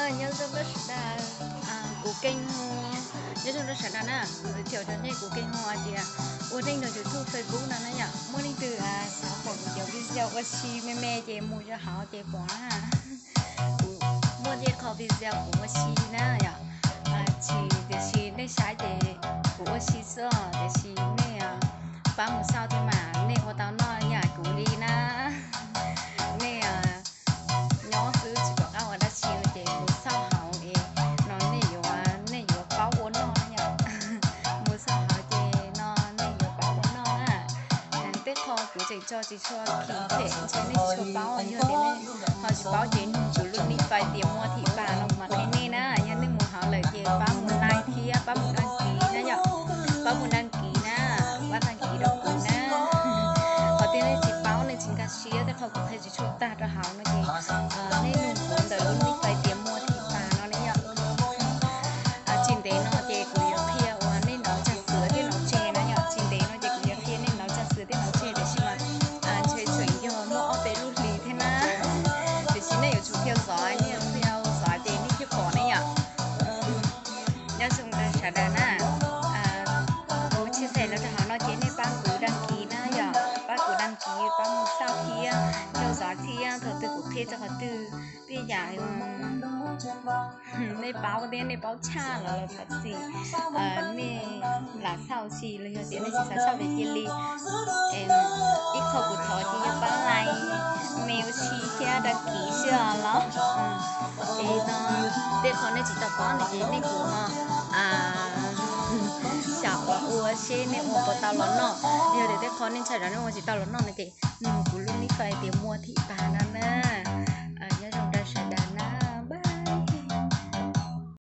Nyob zoo rau sawv daws, kuv kheev, nyob zoo rau sawv daws na, kuv thiaj rau nej, kuv kheev hais tias ua neej rau YouTube, Facebook no na yom, muaj leej twg xav pom kuv cov video ua si me me ces mus rau hauv ces pom na. Kuv muaj tej qho video kuv ua si na yom, tsis tiam sis nej saib ces kuv ua si xwb, tiam sis nej pab mus xauj thiab mas nej ua tau noj yam kuv li na. Nej nyob xwb tsis pom qab ua dab tsi no ces mus xauj hauv es no nej yuav, nej yuav paub ua noj yom. Mus xauj hauv ces no nej yuav paub ua noj na. Tej qho kuv tseem tso tsis tshua khim phem ntshe nej tsis tshua paub, yog tias nej ho tsis paub ces nug kuv lub nij fais tias Muas Thim Pas no kuv mam qhia nej na. Yog nej mus hauv lawm ces pab mus like thiab pab mus đăng ký na yom. Pab mus đăng ký na, pab đăng ký rau kuv na. Qhov tias nej tsis paub nej tsis nkag siab tej qho kuv qhia tsis tshua tag rau hauv no ces nej nug kuv ntawm lub nij fais tias Muas Thim Pas no na yom. Tsis ntev no ces kuv yuav qhia uas nej nov tsag xwm thiab nov tseg na yom. Tsis ntev no ces kuv yuav qhia nej nov tsag xwm thiab nov tseg, tiam sis mas ntshe tseem yog muaj ob peb lub hlis thiab na. Tiam sis nej yuav tsum qhia zov, nej yuav qhia zov ces nej thiaj pom ne yom. Nyob zoo rau sawv daws na, kuv chia sẻ los rau hauv no ces nej pab kuv đăng ký na yom, pab kuv đăng ký, pab mus xauj thiab, theo dõi thiab, thaum twg kuv qhia txog qhov twg tej yam nej paub thiab nej paub tshaj los los thov txim, nej lam xauj tsis los yog tias nej tsis xav xauj ces cia li. Ib qho kuv thov ces yog pab like, me ua si thiab đăng ký xwb os los. Es no tej qho nej tsis tau paub no ces nej kuj ho xyaum ua seb nej ua puas tau los noj. Yog tias tej qho nej ntshai tsam nej ua tsis tau los noj no ces nug kuv lub nij fais tias Muas Thim Pas no na.